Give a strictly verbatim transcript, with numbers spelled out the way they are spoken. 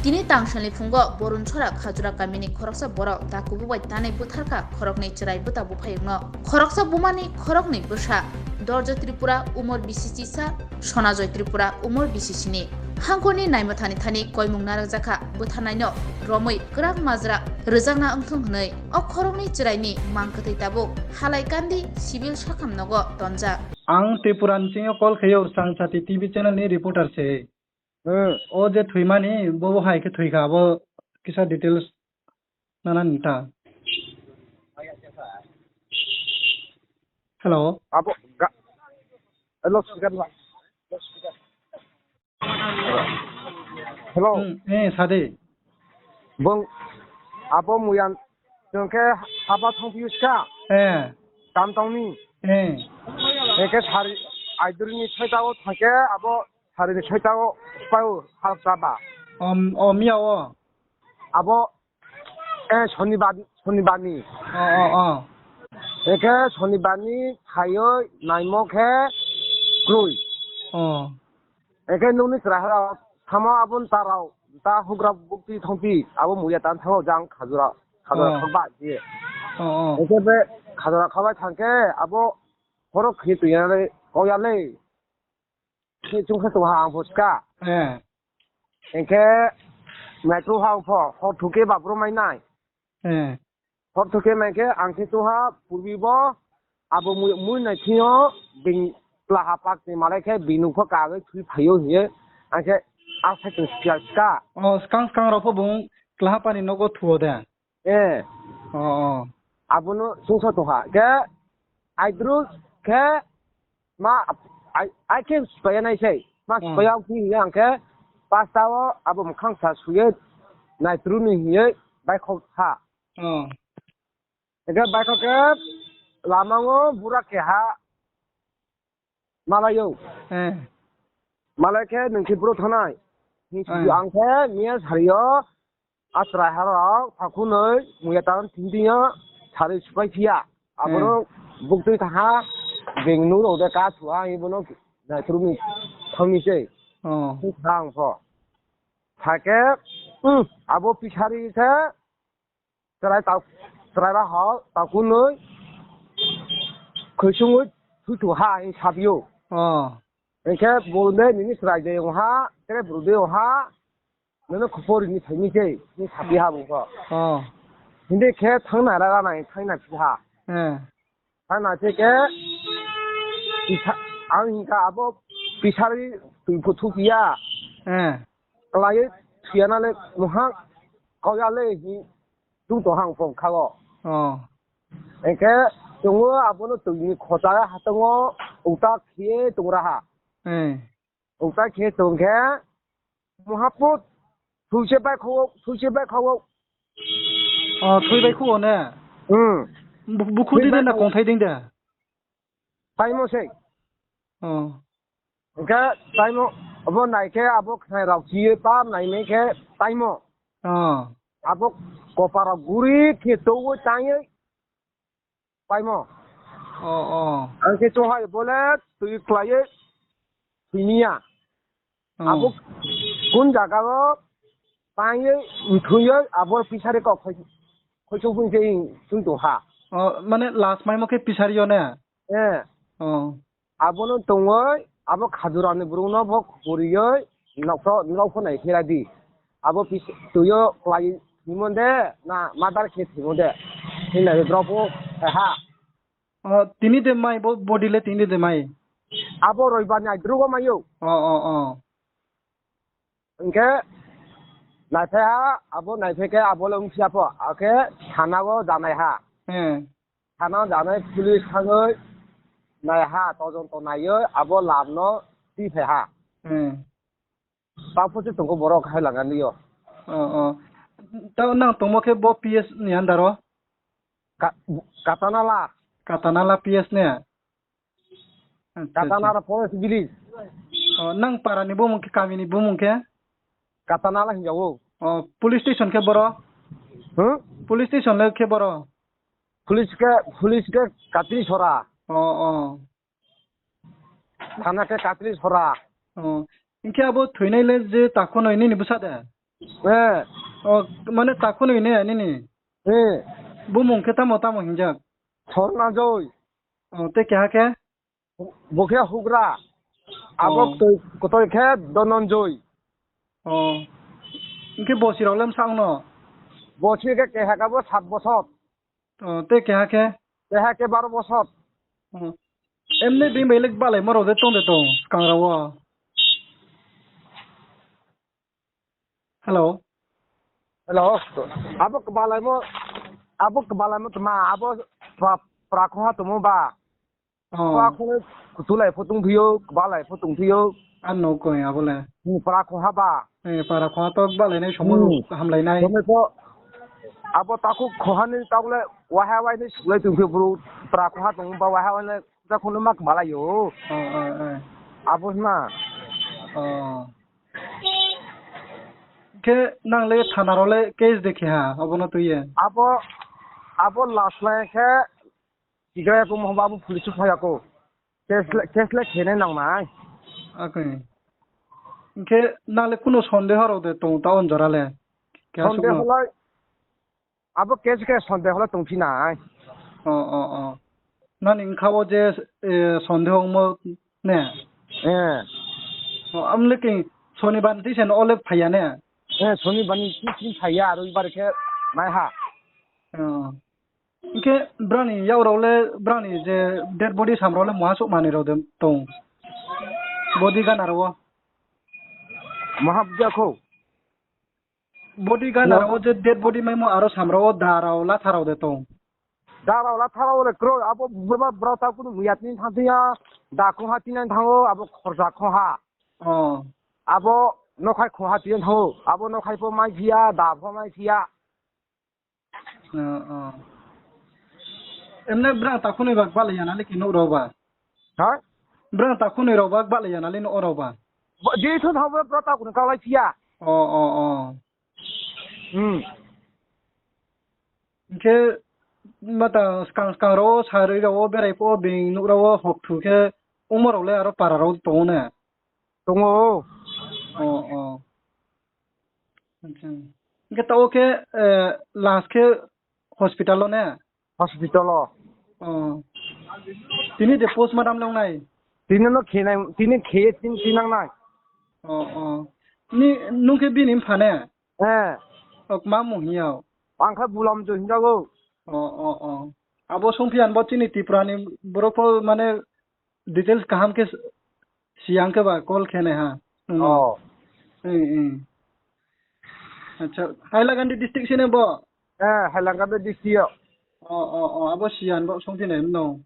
Tini tangsalni phungo Borunchora Khajura kamini khoroksa borok dakubu bai tanwi butharkha khoroknwi chwrai bwta buphayungno. Khoroksa bumani khoroknwi bwsa Dorjo Tripura umor bisi chisa, Sonajoy Tripura umor bisi sini. Hangkhorni naimwthani thani koimung narwkjakha bwtharnaino romwi kwrak majra rwjakna wngthung hwnwi. O khoroknwi chwraini mang kwthwi tabuk Halaikandi civil sakham nogo tonjak. Ang Tripura ni singyo call khaio, Sangchati T V channel ni reporter se. Hmm. O je thwimani, bo bo hai khe thwikha, abo kisa details nana nita. Hello. Abo ga-, hello, speaker la. Hello. Hmm, eh, sadi. Bong, abo muyan, jong khe haba thong pius ka. Eh. Tam tong ni. Eh. Eke sari, aiduri ni soita o thake, abo Sari ni soita o, pau, hal saba. Om, om, ya o. Abo, eh, Shonibar, Shonibar ni. O, o, o. Eke Shonibar ni phaioi naimo khe kroi. O. Eke nungni chwrai hara samo abon tarao, ta hugra bukti thongpi, abo muya tan thango jang khajura, khajura thangba je. O, o. Eke be khajura khabai thangkhe abo khorok khe tuya le, koya le. Khe chwng khe tongha ang pho ska. Eh. Hinkhe naithu ha ang pho, hor thukhe bapro mai nai. Eh. Hor thukhe mai khe ang khe chwngha purbi bo abo mui, mui nai thio bing plaha pak ni malai khe bini pho kagwi thwi phaio hiye. Ang khe a side ni siya ska. Oh, skang skang rok pho bung klaha pani nogo thuo de. Eh. Oh, oh. Abono chwngsa tongha. Khe aidru khe ma ai, ai khe sipaya nai sei. Ma Hmm. sipaya wngkhe hiya ang khe pasta o abo mwkhang sa suye naitruni hiye baikhok ha. Oh. Hingkhe baikhok khe lamango bura keha malaio. Eh. Malai khe nwng khe buro thanai. Hing Eh. ang khe miya sario a chwrai harok phakhunoi muya tan thingtingyo sari supai phiya. Abono Eh. buktwi thaha beng nurok de ka thua ibono naitrumi thangni sei. Oh. Thang pho. Thake, hmm, abo pisari khe Chwrai ta-, chwrai ba hok, takunwi, khwisungwi, thwitu ha, hing sapio. Oh. Hinkhe bo de nini chwrai de wngha, tere bwrwi de wngha, nono khupor ni phaini se, hing sapi ha bungkho. Oh. Hindi khe thangna ra, ra nai, thangna phi ha. Eh. Thangna se khe, isa, ang hingkha abo pisari twi phu thupia. Eh. Kwlaiwi thwiyana le muhang kok ya le hi tung tong hang phong khago. Oh. Hinkhe chwngno abono twini khocha hatongo uta khiye tongra ha. Eh. Uta khiye tongkhe muhaput thwise bai khago, thwise bai khago. Oh, thwi bai khugo ne? Hmm. Bu-, bukhu di de na kongthai ding de? Taimo se. Oh. Hingkhe taimo, abo naikhe abo khnairok chiye pa nainai khe taimo. Oh. Abo koparok guri khe togo tangwi paimo. Oh, oh. Ang khe chohai bole twi klaiwi siniya. Oh. Abo kun jaga o tangwi mthwiwi abo pisari kok khoi-, khoichuk bini se chwng tongha. Oh, mane last maimo khe pisari o ne? Eh. Oh. Abono tongwi, abo khajurani borokno bo khuriwi nokto, nokpho nai phira di. Abo pis-, twio klai thwimo de, na madar khe thwimo de. Hinai borok bo ha. Oh, tini de mai, bo body le tini de mai. Abo roibar ni aidrogo maio. Oh, oh, oh. Hingkhe naipaiha, abo naipaikhe abo le wngphiya pho, akhe thana o janaiha. Hmm. Thana o janai police thangwi naiha, todonto naiwi abo lamno twi phaiha. Hmm. Baphusi tongo borok hai laganio. Oh, oh. Tao nang tongmo khe bo P S ni under o? Ka-, Katanala. Katanala P S ne? Acha, acha. Katanala Forest Village. Oh, nang para ni bumung khe, kami ni bumung khe? Katanala hinjao. Oh, police station khe boro? Hmm? Police station le khe boro? Police khe, police khe Katri Sora. Oh, oh. Thana khe Katri Sora. Oh. Hinkhe abo thwinai le je takhunoi nini bwsa de? Eh. O, mane takhunwi ne nini? Eh. Bumung khe tamo tamo hinjak? Sorna Joy. O, tei keha khe? Bo khe Hugra. Abo Oh. kotoi, kotoi khe Dhananjoy. Oh. Hwnkhe bosi rok le bwsakno? Bosi khe keha khe bo sat bosor. Oh, tei keha khe? Keha khe baro bosor. Oh. Emne bini bai le balai morok de tong de tong, swkang rao. Hello. Hello. Abo kwbalaimo, abo kwbalaimo tma, abo pra-, prakhoha tongmo ba. Oh. Prakhoha kutulai pho tongphio, kwbalai pho tongphio. Ano koi abo le. Hmm, prakhoha ba. Eh, prakhoha to kwbalainai somo Hmm. hamlainai. Somo to abo takhuk khohani taule wahai wahai ni sulai tongphio bro. Prakhoha tongba wahai wahai ni takhuk no ma kwbalaio. Oh, oh, oh. Abo na. Oh. Khe nang le thana ro le case de khe ha, obono twi ye. Abo, abo last line khe tigaya ko mohba abo police phaya ko. Case le, case le khene nang nai. Akhe. Khe nang le kuno sondeho ro de tong ta on jora le. Khe Sondeho aswkno? Lai Abo case khe sondeho le tongphi nai. Oh, oh, oh. Nani wngkha o je, eh, sondeho wngmo ne? Eh. Oh, amle ke sonibar ni twi se no ole phaiya ne? Eh, sonibar ni twi se phaiya, roibar khe naiha. Oh. Hwnkhe brani yakrok le, brani je dead body samrok le moha suk manwi rok de tong? Body gana rok o. Moha buja kho? Body gana Hello? Rok o je dead body maimo aro samrok o da rok latha rok de tong. Da rok latha rok le kro abo bwrba bwrok ta kunu muya tini thang tiya da khongha tini thango abo khorja khongha. Oh. Abo nokhai khongha tini thango abo nokhai pho mai phiya da pho mai phiya. Oh, oh. Emne brang takhunwi bak balai yana liki nuk rok ba. Ha? Brang takhunwi rok bak balai yana lino oro ba. Bo, je thon thabo bro takhunwi kalai phiya. Oh, oh, oh. Hmm. Hwnkhe mata skang skang rok o sarwi rok o berai pho bini nuk rok o hok thu khe omo rok le aro para rok tongo ne? Tongo. Oh, oh. Acha. Hwnkhe ta o khe, eh, last khe hospital o ne? Hospital o. Oh. Tini de postmortem le wngnai? Tini no khenai, tini khe, tini tinang nai. Oh, oh. Ni, nung khe bini mpha ne? Eh. Ok, ma mung hiya o? Ang khe Bulam jo hinjago. Oh, oh, oh. Abo songphi ang bo chini Tripura ni borok pho mane details kaham khe s-, siyang khe ba call khe nai ha. Hmm. Oh. Hmm, hmm. Acha, Hailakandi district sini bo? Eh, Hailakandi district o. Oh, oh, oh, abo siyan bo songphi nai no.